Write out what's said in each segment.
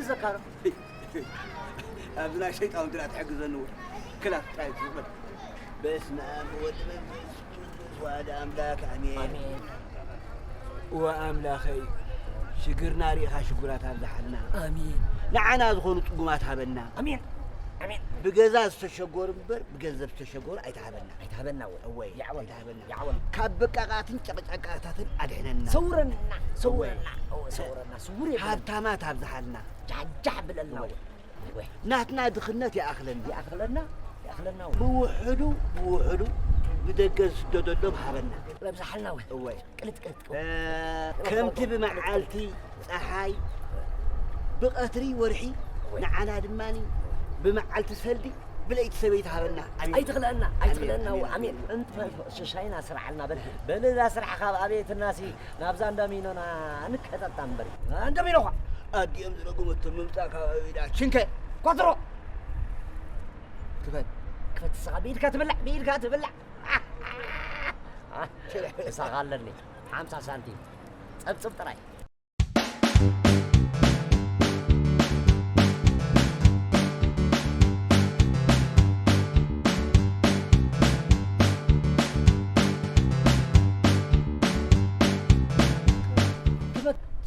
ዘካሮ ኣብዚ ናይ ሸይጣን ድራ ትሕግዘኒ እውን ክላፍ ጥራይ ትዝበል። በስመ ኣብ ወወልድ ወመንፈስ ቅዱስ ዋሕድ ኣምላክ ኣሜን። ኣሜን። ወኣምላኸይ፣ ሽግርና ርኢኻ ሽጉራት ኣብዝሓልና። ኣሜን። ንዓና ዝኾኑ ጽጉማት ሃበና። ኣሜን። ኣሜን። ብገዛ ዝተሸገሩ እምበር ብገንዘብ ዝተሸገሩ ኣይትሃበና። ኣይትሃበና እውን። እወይ፣ ይዓወል። ኣይትሃበና። ይዓወል። ካብ ብቃቃትን ጨቅጫቃታትን ኣድሕነና። ሰውረና፣ ሰውረና። እወ፣ ሰውረና። ስውር የብልና። ሃብታማት ኣብዝሓልና። ጃሕጃሕ ብለልና እውን። እወ። ናትና ድኽነት ይኣኽለና። ይኣኽለና፣ ይኣኽለና እውን። ብውሕዱ፣ ብውሕዱ ብደገ ዝስደደሎም ሃበና። ኣብዝሓልና እውን። እወ። ቅልጥ፣ ቅልጥ፣ ቅልጥ። እ፣ ከምቲ ብመዓልቲ ጸሓይ፣ ብቐትሪ ወርሒ፣ እወ። ንዓና ድማኒ ብመዓልቲ ሰልዲ፣ ብለይቲ ሰበይቲ ሃበና። ኣሜን። ኣይትኽለአና፣ ኣይትኽለአና፣ ኣሜን፣ ኣሜን። ኣሜን። እንተ ሸሻይና ስርዓልና በል። በል እዛ ስራሕ ካብ ኣቤትናሲ ናብዛ እንዳሚኖና ንከጠጣ እምበር። እንዳሚኖ ኳ። ኣዲኦም ዝረገመቶ ምምጻእ ካብ ኣቤዳ ሽንከ። ኳትሮ። ክፈት። ክፈት፣ ንስኻ ብኢድካ ትብላዕ፣ ብኢድካ ትብላዕ። ምሳኻ ኣለኒ። ሓምሳ ሳንቲም። ጸብጽብ ጥራይ።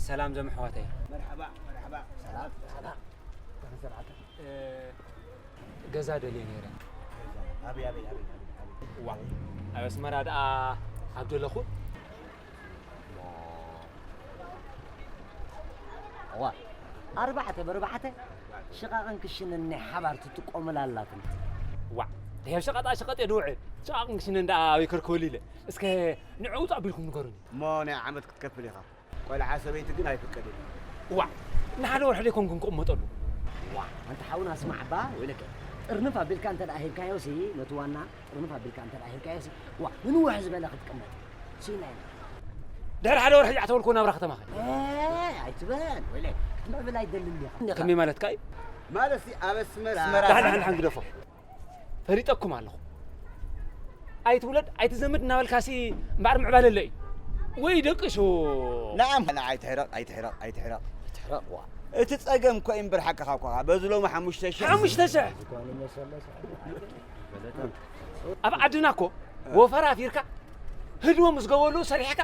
ሰላም ዞም ኣሕዋተይ። መርሓባ፣ መርሓባ። ሰላም፣ ሰላም። እ፣ ገዛ ደልየ ነይረ። ኣበይ፣ ኣበይ፣ ኣበይ፣ ኣበይ፣ ኣበይ? ዋ፣ ኣብ ኣስመራ ደኣ ኣብ ደለኹ። ዋ፣ ኣርባዕተ ብኣርባዕተ ሽቓቕን ክሽንን ናይ ሓባር ትጥቀሙላ ኣላትኒ። ዋ፣ ድሕር ሸቐጣ ሸቐጥ እየ ድውዕል። ሽቓቕን ክሽንን ደኣ ኣበይ ከርከበሉ ኢለ። እስከ ንዕኡ ኣቢልኩም ንገሩኒ። እሞ ናይ ዓመት ክትከፍል ኢኻ። ቆልዓ ሰበይቲ ግን ኣይፍቀድን። ዋ፣ ንሓደ ወርሒ ደይኮንኩን ክቕመጠሉ። ዋ፣ ኣንታ ሓውና ስማዕ እባ ወይለከ። ጥርንፍ ኣቢልካ እንተ ደኣ ሂብካዮሲ፣ ነቲ ዋና ጥርንፍ ኣቢልካ እንተ ደኣ ሂብካዮሲ፣ ዋ፣ ንንውሕ ዝበለ ክትቅመጥ። ሲናይ። ድሕሪ ሓደ ወርሒ እያ ተበልኩ ናብራ ከተማኸ። ኤ፣ ኣይትበል፣ ወይለ፣ ክትምዕብል ኣይደልን ዲኻ? ከመይ ማለትካ እዩ? ማለትሲ ኣብ ኣስመራ ኣስመራ ደሓን፣ ደሓን፣ ደሓን ግደፎ። ፈሊጠኩም ኣለኹ። ኣይትውለድ ኣይትዘምድ እናበልካሲ እምበኣር ምዕባለ ኣሎ እዩ። ወይ ደቅሹ። ንዓም ንዓ ኣይትሕረቕ፣ ኣይትሕረቕ፣ ኣይትሕረቕ። ኣይትሕረቕ፣ ዋ። እቲ ጸገም እኮ እዩ እምበር ሓቅኻ እኮ። በዚ ሎሚ ሓሙሽተ ሽሕ። ሓሙሽተ ሽሕ? ኣብ ዓድና እኮ ወፈራ ኣፊርካ ህድሞ ምስ ገበሉ ሰሪሕካ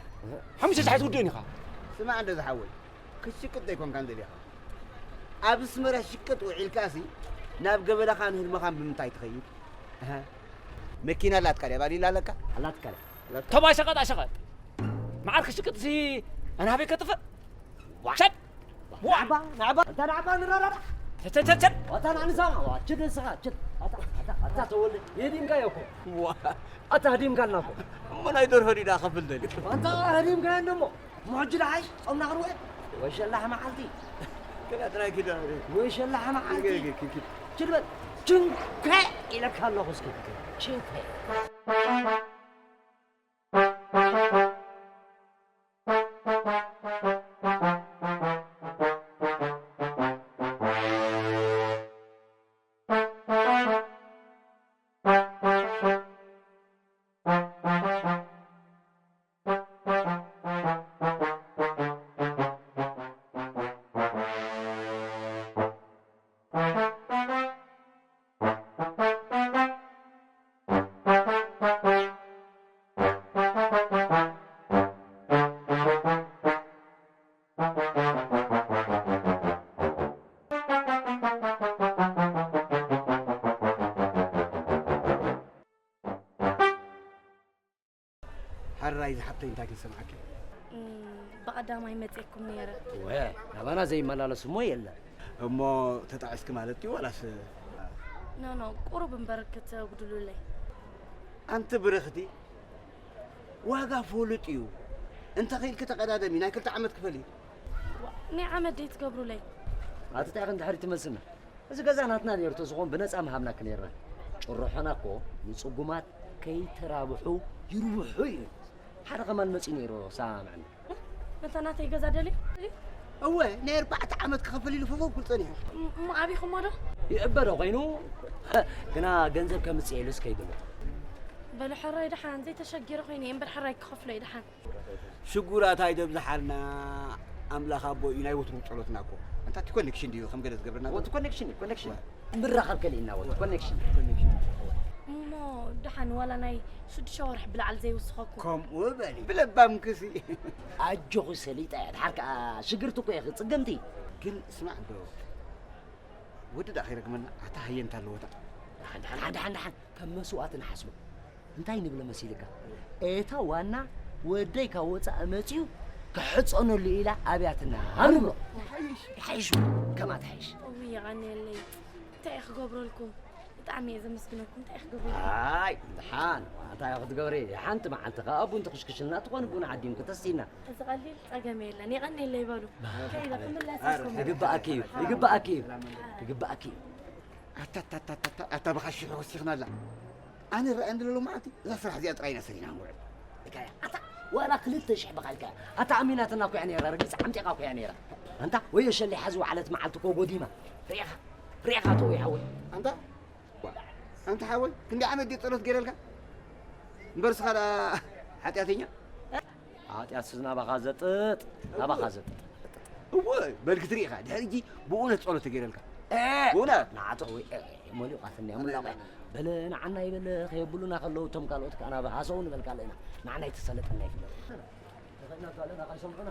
ሓሙሽተ ሽሕ ኣይትውድእን ኢኻ። ስማዕ እንዶ ዝሓወይ፣ ክትሽቅጥ ዘይኮንካን ደሊኻ። ኣብ ኣስመራ ሽቅጥ ውዒልካሲ ናብ ገበላኻን ህልምኻን ብምንታይ ትኸይድ? እህ። መኪና ኣላትካ ድያ? ባሊላ ኣለካ? ኣላትካ ድያ? ኣላትካ። ተባ ሸቐጣ ሸቐጥ። መዓር ክሽቅጥሲ ኣናበይ ከጥፍእ? ዋ። ሸጥ! ዋ። ናዕባ፣ ናዕባ፣ እታ ናዕባ ንራራዳ። ሸጥ፣ ሸጥ፣ ሸጥ፣ ሸጥ። ኣታ ናንሳ፣ ዋ፣ ችድ ንስኻ፣ ችድ። ኣታ፣ ኣታ፣ ኣታ ተወልደ፣ የዲምካዮ እኮ። ዋ። ኣታ ህዲምካልና እኮ። እሞ ናይ ደርሆ ዲዳ ከፍል ደልዩ? ኣታ ህዲምካዮ እንደሞ። እሞ ሕጂ ደሓይ ጾምና ክንውዕል? ወይ ሸላሕ መዓልቲ። ገና ጥራይ ኪድ። ወይ ሸላሕ መዓልቲ። ኪድ፣ ኪድ፣ ኪድ። ችድ በል። ችንከ ኢለካ ኣለኹ እስኪ። ችንከ። ሓራይ ዝሓብተይ እንታይ ክንሰምዓኪ? እም፣ ብቐዳማይ መጺኤኩም ነይረ። ወ፣ ናባና ዘይመላለስ እሞ የለን። እሞ ተጣዒስኪ ማለት ድዩ ዋላስ? ኖ፣ ኖ፣ ቁሩብ እምበር ክተጉድሉለይ። ኣንቲ ብርኽቲ፣ ዋጋ ፍሉጥ እዩ። እንተ ኽኢልኪ ተቐዳደሚ፣ ናይ ክልተ ዓመት ክፈል እዩ። ዋ፣ ናይ ዓመት ደይ ትገብሩለይ? ኣቲ እንታይ ክንድሕሪ ትመልስና? እዚ ገዛ ናትና ነይሩ ተዝኾን ብነጻ ምሃብናኪ ነይርና። ጭርሖና እኮ ንጽጉማት ከይተራብሑ ይርብሑ እዩ። ሓደ ከማን መጺኡ ነይሩ ሰማምዕኒ። ነታ ናተይ ገዛ ደልዩ? እወ፣ ናይ ኣርባዕተ ዓመት ክኸፍል ኢሉ ፈፈው ክብል ጸኒሑ። እም-፣ እሞ ኣቢኹሞ ዶ? ይእበ ዶ ኮይኑ? ግና ገንዘብ ከምጽእ ኢሉስ ከይድሉ። በሉ ሕራይ ደሓን፣ ዘይተሸጊረ ኮይነ እየ እምበር ሕራይ ክኸፍሎ እየ ደሓን። ሽጉራት ኣይደብዝሓልና ኣምላኽ ኣቦ እዩ ናይ ወትሩ ጸሎትና እኮ። ታቲ ኮኔክሽን ድዩ ከም ገለ ዝገብረና? ወቲ ኮኔክሽን እዩ፣ ኮኔክሽን። ምራኸብ ከሊእና ወቲ ኮኔክሽን። እሞ ደሓን ዋላ ናይ ሽዱሽተ ወርሒ ብላዕሊ ዘይውስኸኩም። ከምኡ በሊ ብለባምክሲ። ኣጆኺ ሰሊጣ እያ። ድሓር ከኣ ሽግርቲ እኮ ኢኺ ጽግምቲ። ግን ስማዕ ዶ ወዲ ደኣ ከይረግመና ኣታ ሃየንታ ኣለዎ እታ። ደሓን ደሓን ደሓን ደሓን ከም መስዋእቲ ንሓስቦ። እንታይ ንብሎ መሲልካ? እታ ዋና ወደይ ካብ ወጻኢ መጺኡ ክሕጸነሉ ኢላ ኣብያትና ንብሎ። ይሓይሽ ከምኣ ትሓይሽ። እውይ የቐንየለይ። እንታይ እየ ክገብረልኩም? ብጣዕሚ እየ ዘመስግነኩም። እንታይ እየ ክገብረልኩም? ኣይ ደሓን እንታይ ክትገብሪ? ሓንቲ መዓልቲ ከኣ ቡን ትኽሽክሽልና ትኾን ቡን ዓዲምኪ ተስቲና። እዚ ቀሊል ጸገም የለን። የቐንየለይ በሉ። ከይደ ክምለሰኩም። ይግባኣኪ እዩ። ይግባኣኪ እዩ። ይግባኣኪ እዩ። ኣታ ኣታ ኣታ ኣታ ኣታ ብኻ ሽሑ ወሲኽናላ። ኣነ ረኣያ እንድለ ሎማዓንቲ እዛ ስራሕ እዚኣ ጥራይ ኢና ሰሪሕና ንውዕል። ኢልካያ ኣታ ዋላ ክልተ ሽሕ ብኻ ኢልካያ ኣታ ኣሚናትና እኮ እያ ነይራ ረጊጽ ዓምጢቓ እኮ እያ ነይራ ኣንታ ወዮ ሸሊሓ ዝወዓለት መዓልቲ እኮ ጎዲማ ርኢኻ ርኢኻ ተወይ ሓወይ ኣንታ ዋ ኣንታ ሓወይ ክንደይ ዓመት ድዩ ጸሎት ገይረልካ እምበር ስኻ ደኣ ሓጢኣተኛ ሓጢኣትሲ ናባኻ ዘጥጥ ናባኻ ዘጥጥ እወ በል ክትርኢ ኢኻ ድሕሪ ሕጂ ብእውነት ጸሎት ተገይረልካ ብእውነት ንዓቶ ወይ መሊቑ ኣትንያ ሙላቑ በለ ንዓና ይበለ ከየብሉና ከለዉ እቶም ካልኦት ከኣ ናብ ሃሰው ንበልካ ኣለና ንዓና ይተሰለጠና ይፍለጥ ተኸድና ኣለና ካይሰምዑና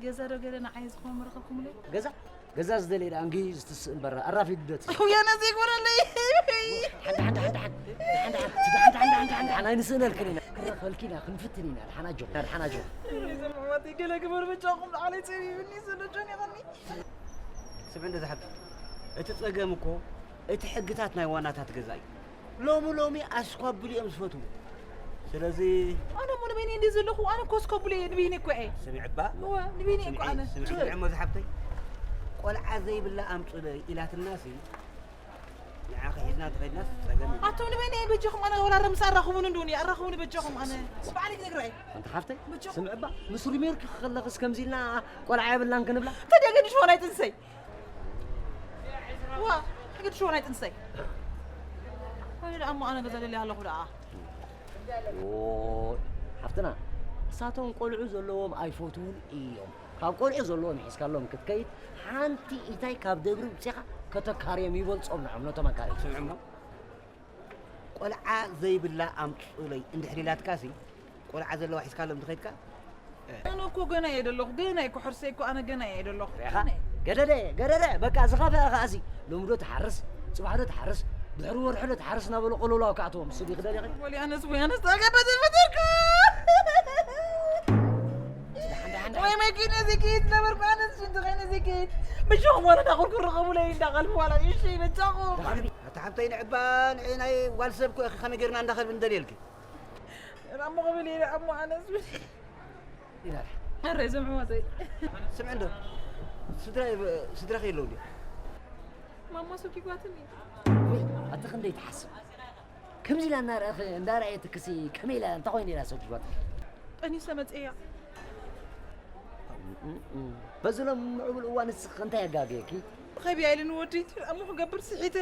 ገዛ ዶ ገለ ንዓይ ዝኾነ መረኸብኩምለይ? ገዛ ገዛ ዝደለየ ደኣ እንግይ ዝትስእ እምበር ኣራፊዱ ዶ ትብል? ውያነ ዘይግበረለይ። ሓንቲ ሓንቲ ሓንቲ ሓንቲ ሓንቲ ሓንቲ ሓንቲ ሓንቲ ሓንቲ ሓንቲ ሓንቲ ሓንቲ ኣይንስእነልክን ኢና። ክንረኽበልኪ ኢና ክንፍትን ኢና። ድሓን ኣጆኹም ድሓን ኣጆኹም። እዞም ኣሕዋተይ ገለ ግበሩ በጃኹም ንዓለይ ጸቢብኒ ዘሎ ጆን ይቐኒ። ስምዒ እንዶ ዝሓብቲ እቲ ጸገም እኮ እቲ ሕግታት ናይ ዋናታት ገዛ እዩ። ሎሚ ሎሚ ኣስኳብሉ እዮም ዝፈትዉ። ስለዚ ኣነ እሞ ንበይነይ እንድየ ዘለኹ ኣነ እኮ ኣስኳብሉ እየ ንበይነይ እኮ እየ። ስምዒ እባ እወ ንበይነይ እኮ ኣነ። ስምዒ እሞ ዝሓብተይ ቆልዓ ዘይብላ ኣምጹለይ ኢላትናሲ ንዓኺ ሒዝና እንተኸድናስ ጸገም እዩ። ኣቱም ንበይነይ በጃኹም ኣነ ወላ ረምስ ኣራኽቡኒ እንድውኒ ኣራኽቡኒ በጃኹም ኣነ ባዕለይ ክነግራ እየ። ኣንቲ ሓፍተይ ስምዒ እባ ምስ ሪሜርኪ ከለኽስ ከምዚ ኢልና ቆልዓ የብላን ክንብላ። ተደገድሽ ሆናይ ጥንሰይ ዋ ሕግድ ሽወን ኣይጥንሰይ። ወይ ደኣ እሞ ኣነ ገዛ ደልያ ኣለኹ ደኣ። ሓፍትና እሳቶም ቆልዑ ዘለዎም ኣይፈትዉን እዮም። ካብ ቆልዑ ዘለዎም ሒዝካሎም ክትከይድ ሓንቲ ኢታይ ካብ ደብሪ ውፅኻ ከተካርዮም ይበልፆም ንዖም ነቶም ኣካሪ። ስምዕሞ ቆልዓ ዘይብላ ኣምፁለይ እንድሕር ኢላትካሲ ቆልዓ ዘለዋ ሒዝካሎም ድኸድካ ኣነ እኮ ገና እየ ደለኹ ገና እየ ክሕርሰይ እኮ ኣነ ገና እየ ደለኹ ሪኻ ገደደ ገደደ በቃ ዝኸፍአ ከኣሲ ሎሚ ዶ ትሓርስ ፅባሕ ዶ ትሓርስ ድሕሪ ወርሒ ዶ ትሓርስ እናበሉ ቆሎሎ ኣብ ከኣትዎም እሱ ድዩ ክደልኺ ወሊ ኣነስ ወይ ኣነስ ታገበ ዝፈጠርኩ ወይ መኪነ ዝኪድ ነበርኩ ኣነስ ሽንቲ ኸይነ ዝኪድ ብሽኹም ወረዳ ኩርኩር ረኸቡለይ እንዳቐልፉ ዋላ እሺ በጃኹም ኣታ ሓብተይ ንዕባ ንዒ ናይ ጓል ሰብ ኮ ኢኺ ከመይ ጌርና እንዳኸልቢ ንደልየልኪ እሞ ክብል ኢለ እሞ ኣነስ ኣረ እዞም ኣሕዋተይ ስምዒ እንዶ ስድራ ስድራኺ የለዉ ድዮም ማማ ሰኪጓትኒ ኣቲ ክንደይ ትሓስብ ከምዚ ኢላ እናረኣኸ እንዳረኣየትክሲ ከመይ ኢላ እንታይ ኮይኑ ኢላ ሰኪጓት ጠኒሰ መፅእያ በዚ ሎም ምዕቡል እዋን ንስኺ እንታይ ኣጋግየኪ ኸቢያ ኢሉ ንወዲ እሞ ክገብር ስሒተ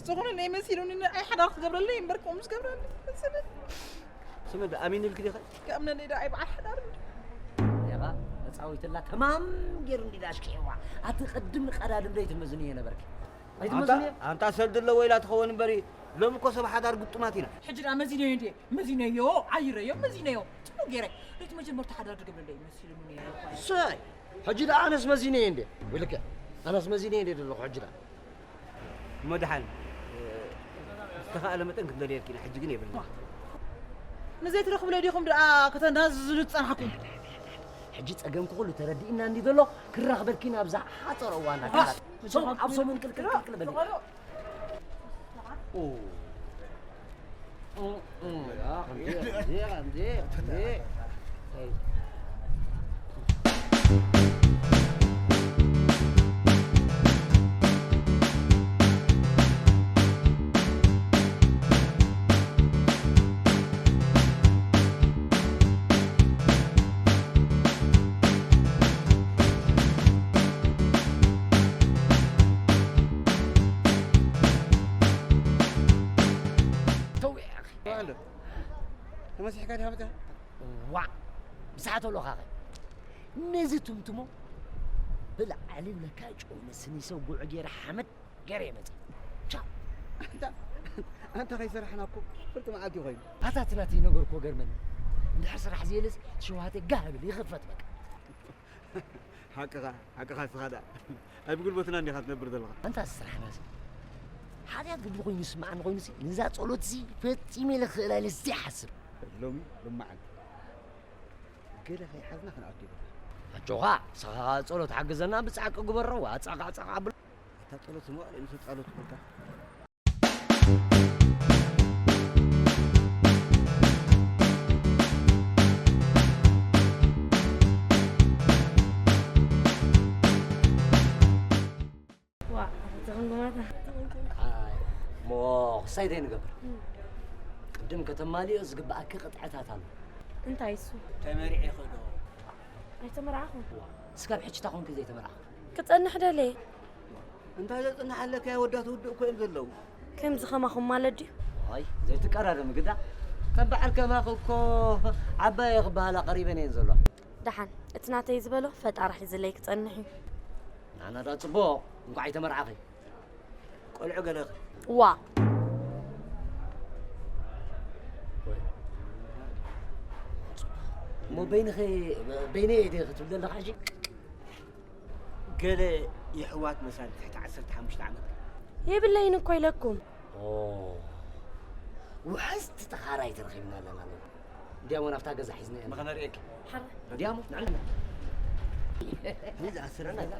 ዝኾነ ናይ መሲሉኒ ንዓይ ሓዳር ክገብረለይ እምበር ከምኡ ዝገብረኒ መሰለኒ ስምዒ ኣሚንልኪ ዲኸ ክኣምነለይ ዶ ኣይ በዓል ሓዳር ያባ መፃዊትላ ተማም ገይሩ እንዲዳ ኣሽኪዕዋ ኣቲ ቅድም ንቀዳድም ዶ ይትመዝንዮ ነበርኪ ኣይትመዝንዮ ኣንታ ሰልዲ ኣለዎ ኢላ ትኸውን እምበሪ ሎሚ እኮ ሰብ ሓዳር ግጡማት ኢና ሕጂ ደኣ መዚነዮ እንድየ መዚነዮ ዓይረዮ መዚነዮ ፅቡቅ ገይረ እቲ መጀመርታ ሓዳር ዝገብረለይ መሲሉኒ ነይረ እሰይ ሕጂ ደኣ ኣነስ መዚነ እየ እንዴ? ወይ ልክዕ ኣነስ መዚነ እየ እንዴ ዘለኹ ሕጂ ደኣ? እሞ ደሓን ዝተኻእለ መጠን ክንደልየልኪ ኢና፣ ሕጂ ግን የብልና። ንዘይትረኽብለይ ዲኹም ደኣ ከተናዝዙ ዝጸናሕኩም? ሕጂ ጸገምኪ ኩሉ ተረዲእና እንዲ ዘሎ ክራኽበልኪ ናብ ዝሓጸረ እዋን ኣካላት ሶም ኣብ ሰሙን ቅልቅል ቅልቅል በሊ። በዚሕካ ዲኻ መጺኻ? ዋ! ብሰዓት ኣለኻ ኸ? ነዚ ትምትሞ ብላዕሊ ለካ ጨው መስኒ ሰው ጉዕ ገይረ ሓመድ ገይረ ይመጽእ። ቻው! ኣንታ፣ ኣንታ ከይሰራሕና እኮ ፍርቂ መዓልቲ ኮይኑ። ኣታ እቲ ናተይ ነገር እኮ ገርመኒ። እንድሕር ስራሕ ዘየለስ ሸውሃተይ ጋህ ብል ይኽፈት በቃ። ሓቅኻ፣ ሓቅኻ እስኻ ደኣ። ኣብ ጉልበትና እንዲኻ ትነብር ዘለኻ። ኣንታ ስራሕናሲ ሓጢኣት ግዲ ኮይኑ ይስምዓኒ ኮይኑሲ፣ ነዛ ጸሎትሲ ፈጺመ ኢለ ክኽእላ ኢለ ዘይሓስብ። ሎሚ፣ ሎሚ መዓልቲ ገለ ከይሓዝና ክንኣቱ ይብልና። ኣጆኻ፣ ንስኻ ጸሎት ሓግዘና፣ ብጻዕቂ ግበሮ፣ ዋ ጻቓ ጻቓ ብል። ኣታ ጸሎት ስምዖ፣ ንሱ ጸሎት ይብልካ። ዋእ፣ ዘቐንጉማታ። ኣይ፣ እሞ ክሳይ እንታይ ንገብር? ቅድም ከተማልዮ ዝግብኣኪ ቅጥዕታት ኣሎ። እንታይ እሱ? ተመሪዐ ይኸዶ። ኣይተመርዓኹን። እስካብ ሕጂ እንታይ ኮንኪ ዘይተመርዓኺ? ክጸንሕ ደልየ። እንታይ ዘጽንሕ ኣለካ? ወዳት ውድእ እኮ እዮም ዘለዉ። ከምዚ ከማኹም ማለት ድዩ? ኣይ፣ ዘይትቀራረሚ ግዳ። ከም በዓል ከማኺ እኮ ዓባየ ክበሃላ ቀሪበን እየን ዘለዋ። ደሓን፣ እቲ ናተይ ዝበሎ ፈጣሪ ሒዝለይ ክጸንሕ እዩ። ንዓና ዳ ጽቡቕ፣ እንቋዕ ኣይተመርዓኺ። ቆልዑ ገለ ኸ? ዋ። እሞ በይንኺ፣ በይነይ እየ ድየ ክትብል ዘለኻ ሕጂ? ገለ የሕዋት መሳሊ ትሕቲ ዓሰርተ ሓሙሽተ ዓመት? የብለይን እኮ ኢለኩም። ኦ፣ ውሕስቲ ተኻራይቲ ረኺብና ኣለና ሎሚ። እንዲያሞ ናብታ ገዛ ሒዝና ኢና። ንኸነርእየኪ። ሓራ። እንዲያሞ ንዕልና። ነዛ ኣስር ገዛ።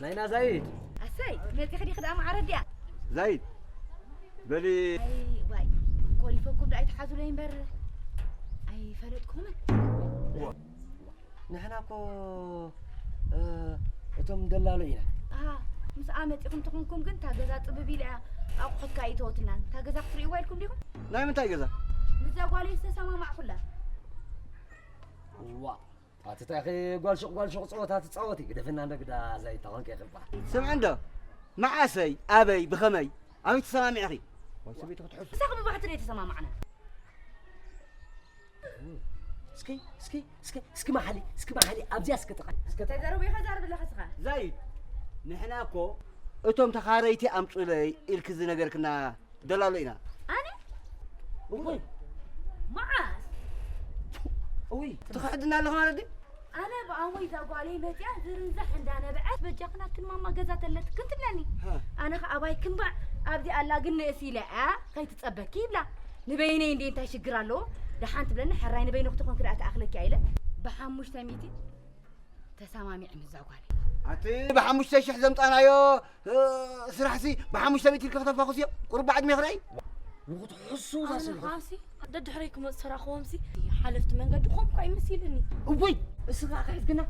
ናይና ዛይድ። ኣሰይ፣ መጺኺ ዲኺ ደኣ ማዕረ ድያ? ዛይድ፣ በሊ። ኣይ፣ ዋይ፣ ኮሊፈኩም ደኣ ኣይትሓዙለይ እምበር ኣይፈለጥኩምን። ንሕና እኮ፣ እ፣ እቶም ደላሎ ኢና። ኣሃ፣ ምስኣ መጺኹም ተኾንኩም ግን፣ እታ ገዛ ጽብብ ኢላ እያ፣ ኣቑሑት ከኣ ኣይተወትላን። እታ ገዛ ክትርእይዋ ኢልኩም ዲኹም? ናይ ምንታይ ገዛ? ምስዛ ጓለይ ዝተሰማማዕኩላ። ዋ፣ ኣቲ እንታይ ኸ ጓል ሹቕ ጓል ሹቕ ጸወታ ትጻወቲ? ግደፍና እንዶ ግዳ ዛይድ ተኾንከ ይኽባል። ስምዒ እንዶ፣ መዓሰይ፣ ኣበይ፣ ብኸመይ፣ ኣበይ ተሰማሚዕኺ? ወይ ሰበይቲ ክትሕሱ። እሳ ብባሕቲ ደይ ተሰማማዕና። እስኪ፣ እስኪ፣ እስኪ፣ እስኪ መሓሊ፣ እስኪ መሓሊ፣ ኣብዚኣ እስኪ ጥቓ፣ እስኪ ጥቓ። ተዛረቡ ኢኻ፣ ዛረብ ኣለኻ እስኻ። ዛይድ፣ ንሕና እኮ እቶም ተኻረይቲ ኣምጹለይ ኢልኪ ዝነገርክና ደላሎ ኢና። ኣነ? እወይ። መዓስ? እውይ፣ ትኽሕድና ኣለኻ ማለት ድዩ? ኣነ ብኣሞይ እዛ ጓለይ መጺኣ ዝርንዛሕ እንዳነበዐት፣ በጃኽን ኣብቲ ማማ ገዛ ተለትክን ትብለኒ። ሃ። ኣነ ኸኣ ኣባይ ክንባዕ ኣብዚ ኣላ ግን ንእስ ኢለ፣ ኣ፣ ከይትጸበኪ ይብላ። ንበይነይ እንዴ እንታይ ሽግር ኣለዎ? ደሓን ትብለኒ፣ ሕራይ ንበይንኺ ተኾንኪ ደኣ ትኣኽለኪ እያ ኢለ ብሓሙሽተ ሚእቲ ተሰማሚዐ ምስዛ ጓለይ። ኣቲ ብሓሙሽተ ሽሕ ዘምጻናዮ፣ እ፣ ስራሕሲ ብሓሙሽተ ሚእቲ ኢልካ ከተፋኹስዮ? ቁሩብ ዕድሜ ክረኣይ? ንኽትሕሱ ኣነ ዛስልሑ። ኸኣሲ ደድሕረይ ክመጽእ ተራኽቦምሲ ሓለፍቲ መንገዲ ኾንኩ ኣይመሲልኒ። እውይ! እስኻ ከሕዝግና?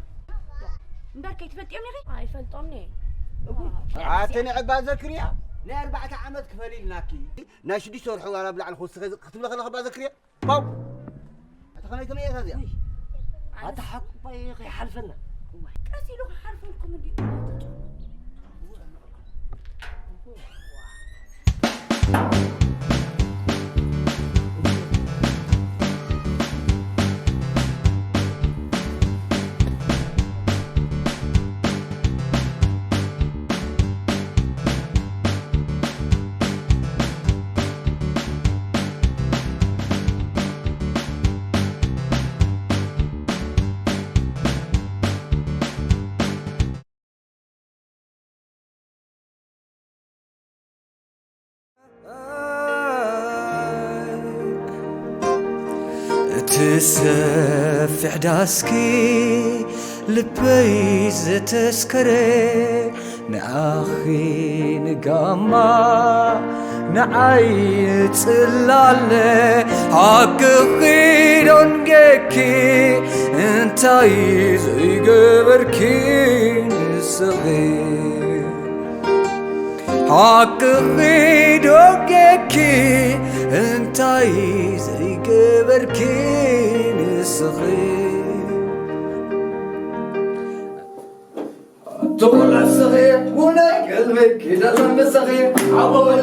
እምበር ከይትፈልጥዮም ኔኺ? ኣይፈልጦም ኔ። እውይ! ኣቲ ንዕባ ዘክርያ፣ ናይ ኣርባዕተ ዓመት ክፈል ኢልናኪ። ናይ ሽዱሽተ ወርሒ ዋላ ብላዕሊ ክወስኸ ክትብለ ከለኻ እባ ዘክርያ? ፓው! ኣታ ከመይ ከመይ እያ እዚኣ? ውይ፣ ኣታ ሓቁ እባ እዩ ከይሓልፈና። እዋይ፣ ቀስ ኢሉ ክሓልፈልኩም እንድዩ። እቲ ሰፊሕ ዳስኪ ልበይ ዘተስከረ ንኣኺ ንጋማ ንዓይ ጽላለ ሓቅኺ ዶንጌኪ እንታይ ዘይገበርኪ ንስኺ ሓቅኺ ዶንጌኪ እንታይ ዘይገበርኪ ንስኺ ትኹል ንስኺ ውናይ ቅልቢ ኪዳን ምሳኺ ሓወወሊ